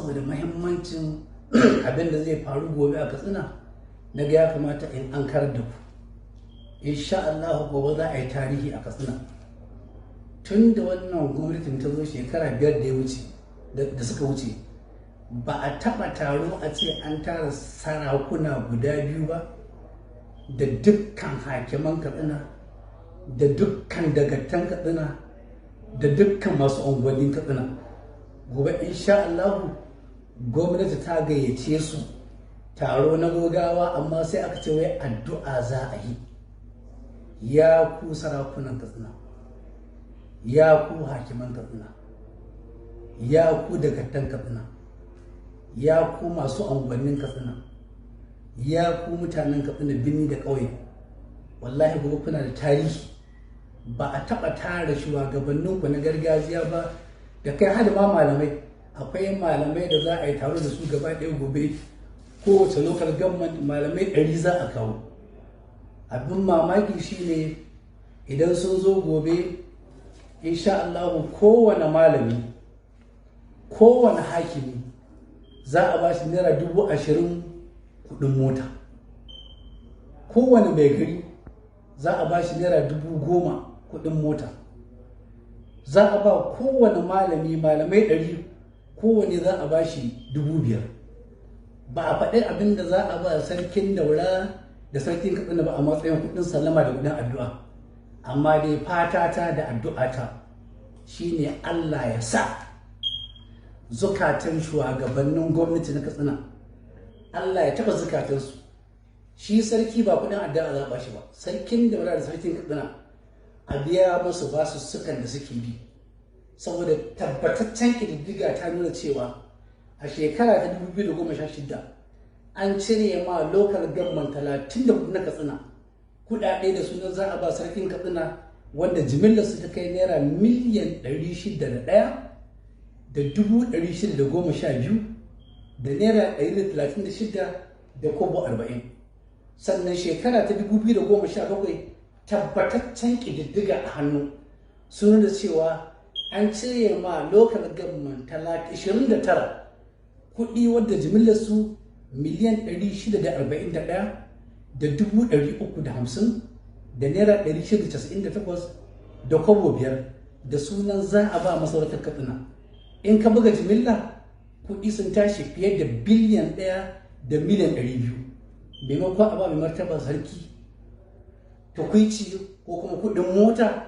saboda mahimmancin abin da zai faru gobe a Katsina, na ga ya kamata in an karar da ku. Insha Allah gobe za a yi tarihi a Katsina. Tun da wannan gwamnatin ta zo shekara 5 da ya wuce da suka wuce, ba a taɓa taro a ce an tara sarakuna guda 2 ba, da dukkan hakiman Katsina, da dukkan dagatan Katsina, da dukkan masu unguwannin Katsina. Gobe insha Allah gwamnati ta gayyace su taro na gaggawa, amma sai aka ce wai addu'a za a yi. Ya ku sarakunan Katsina, ya ku hakiman Katsina, ya ku dagatan Katsina, ya ku masu unguwannin Katsina, ya ku mutanen Katsina birni da ƙauye, wallahi gobe kuna da tarihi. Ba a taɓa tara shugabanninku na gargajiya ba, da kai har ma malamai. Akwai malamai da za a yi taro da su gaba ɗaya gobe, kowace local government malamai 100 za a kawo. Abin mamaki shine idan sun zo gobe insha Allah kowane malami, kowane hakimi za a ba shi naira 20,000 kuɗin mota. Kowane mai gari za a ba shi naira 10,000 kuɗin mota. Za a ba kowane malami, malamai 100, kowane za a ba shi 5,000. Ba a faɗi abin da za a ba sarkin Daura da sarkin Katsina ba a matsayin kuɗin sallama da kuɗin addu'a. Amma dai fatata da addu'ata shine Allah ya sa zukatan shugabannin gwamnati na Katsina, Allah ya taɓa zukatansu. Shi sarki ba kuɗin addu'a za a ba shi ba. Sarkin Daura da sarkin Katsina a biya musu basussukan da suke bi, saboda tabbataccen ƙididdiga ta nuna cewa a shekara ta 2016 an cire ma local government 34 na Katsina kuɗaɗe da sunan za a ba sarkin Katsina, wanda jimillar su ta kai naira miliyan 601 da 612 da naira 136 da kobo 40. Sannan shekara ta 2017 tabbataccen ƙididdiga a hannu sun nuna cewa an cire ma local government 29 kuɗi wadda jimillar su miliyan 641 da 350 da naira 698 da kobo 5 da sunan za a ba masarautar Katsina. In ka buga jimilla, kuɗi sun tashi fiye da biliyan 1 da miliyan 200. Maimakon a ba mai martaba sarki tukuici ko kuma kuɗin mota,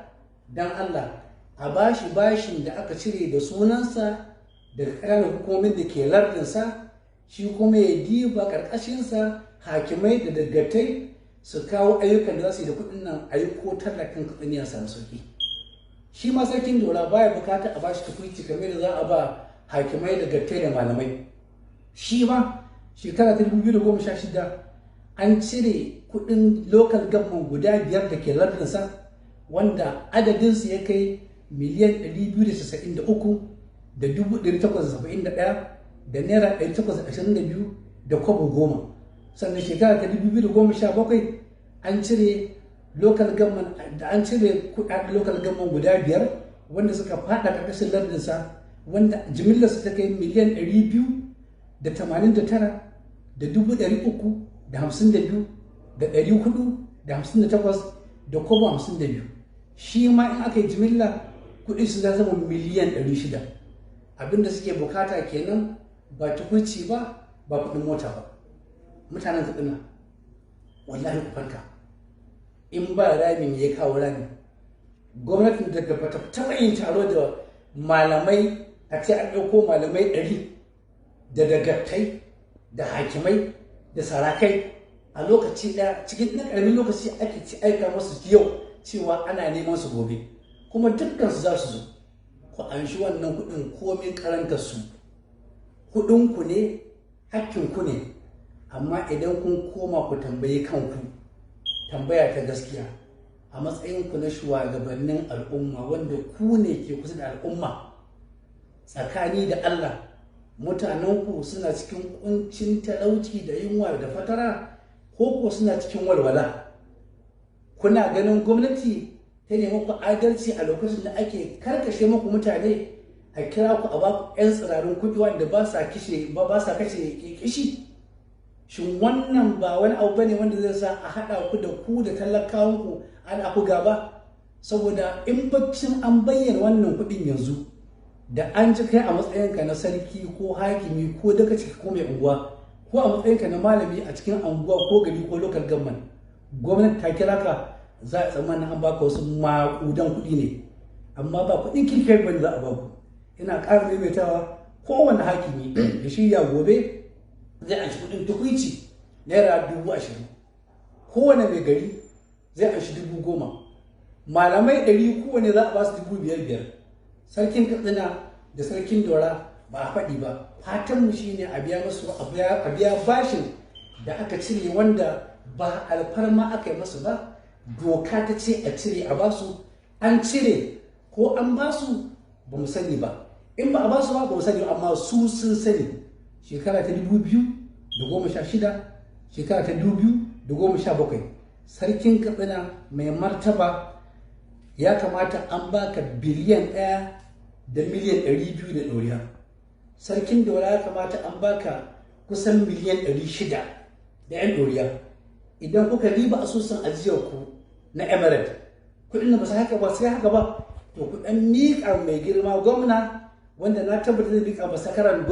don Allah a bashi bashin da aka cire da sunansa daga ƙananan hukumomin da ke lardinsa, shi kuma ya diba ƙarƙashinsa hakimai da dagatai su kawo ayyukan da za su yi da kuɗin nan, a yi ko tallakan kuɗin ya samu sauƙi. Shi ma sarkin Daura baya bukata a bashi tukuici kamar da za a ba hakimai da dagatai da malamai. Shi ma shekara ta 2016 an cire kuɗin local government guda 5 da ke lardinsa, wanda adadinsu ya kai miliyan 293 da 871 da naira 822 da kobo 10. Sannan shekara ta 2017 an cire local government da an cire kuɗaɗen local government guda 5 wanda suka faɗa ƙarƙashin lardinsa, wanda jimillarsu ta kai miliyan 289 da 352 da 458 da kobo 52. Shi ma in aka yi jimilla kuɗi su za zama miliyan 600. Abinda suke bukata kenan, ba tukuici ba, ba kuɗin mota ba. Mutanen Katsina, wallahi ku farka. In ba rami, ya kawo rami? Gwamnatin daga bata taɓa yin taro da malamai a ce an ɗauko malamai 100 da dagatai da hakimai da sarakai a lokaci ɗaya, cikin ɗan ƙaramin lokaci ake ci aika masu yau cewa ana neman su gobe, kuma dukkan su za su zo. Ku anshi wannan kuɗin komin karantar su, kuɗin ku ne, hakkin ku ne. Amma idan kun koma ku tambayi kanku tambaya ta gaskiya, a matsayin ku na shugabannin al'umma wanda ku ne ke kusa da al'umma, tsakani da Allah mutanenku suna cikin kuncin talauci da yunwa da fatara, ko suna cikin walwala? Kuna ganin gwamnati ta nemi ku adalci a lokacin da ake karkashe muku mutane, A kira ku a baku 'yan tsirarin kuɗi wanda ba sa kashe kishi. Shin wannan ba wani abu bane wanda zai sa a haɗa ku da ku da talakawanku ana ku gaba? Saboda in baccin an bayyana wannan kuɗin yanzu da an ji kai a matsayinka na sarki ko hakimi ko dagaci ko mai unguwa ko a matsayinka na malami a cikin unguwa ko gari ko local government, gwamnati ta kira ka, za a tsammanin an baka wasu maƙudan kuɗi ne, amma ba kuɗin kirkiyar bane za a baku. Ina ƙara maimaitawa, kowane hakimi ya shirya gobe zai anshi kuɗin tukuici naira 20,000, kowane mai gari zai anshi 10,000, malamai 100 kowane za a ba su 5,000. Sarkin Katsina da Sarkin Daura ba a faɗi ba. Fatanmu shine a biya masu, a biya bashin da aka cire wanda ba alfarma aka yi masu ba, doka ta ce a cire a basu. An cire ko an basu ba mu sani ba, in ba a basu ba ba mu sani ba, amma su sun sani. Shekara ta 2016, shekara ta 2017, Sarkin Katsina mai martaba, ya kamata an baka 1.2 biliyan da ɗoriya. Sarkin Daura, ya kamata an baka kusan miliyan 600 da 'yan ɗoriya. Idan kuka riba asusun ajiyar ku na Emirate, kuɗin da ba su haka ba sai haka ba, to ku ɗan miƙa mai girma gwamna, wanda na tabbata zai miƙa ba sakataren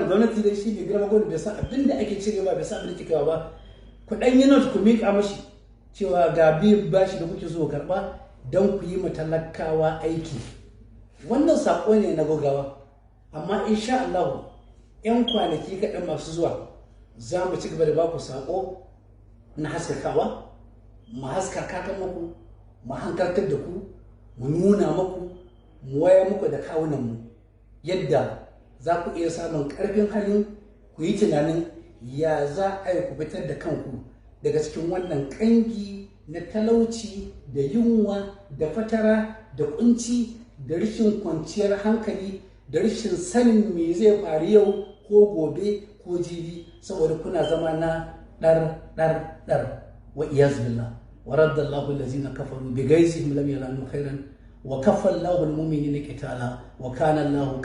gwamnati da shi mai girma gwamna bai san abin da ake cire ba, bai san abin da kike ba. Ku ɗan yi note ku miƙa mashi cewa ga biyan bashi da kuke so karɓa don ku yi ma talakawa aiki. Wannan saƙo ne na gaggawa, amma insha Allah 'yan kwanaki kaɗan masu zuwa za mu ci gaba da baku saƙo na haskakawa, mu haskaka kan muku, mu hankaltar da ku, mu nuna muku, mu waya muku da kawunanmu yadda za ku iya samun ƙarfin halin ku yi tunanin ya za a yi ku fitar da kanku daga cikin wannan ƙangi na talauci da yunwa da fatara da kunci da rashin kwanciyar hankali da rashin sanin me zai faru yau ko gobe ko jibi, saboda kuna zama na ɗar ɗar ɗar. Wa iyaz billah. Wa radda Allahu allazina kafaru bi ghaizihim lam yanalu khairan wa kaffa Allahu al-mu'minina qitala wa kana Allahu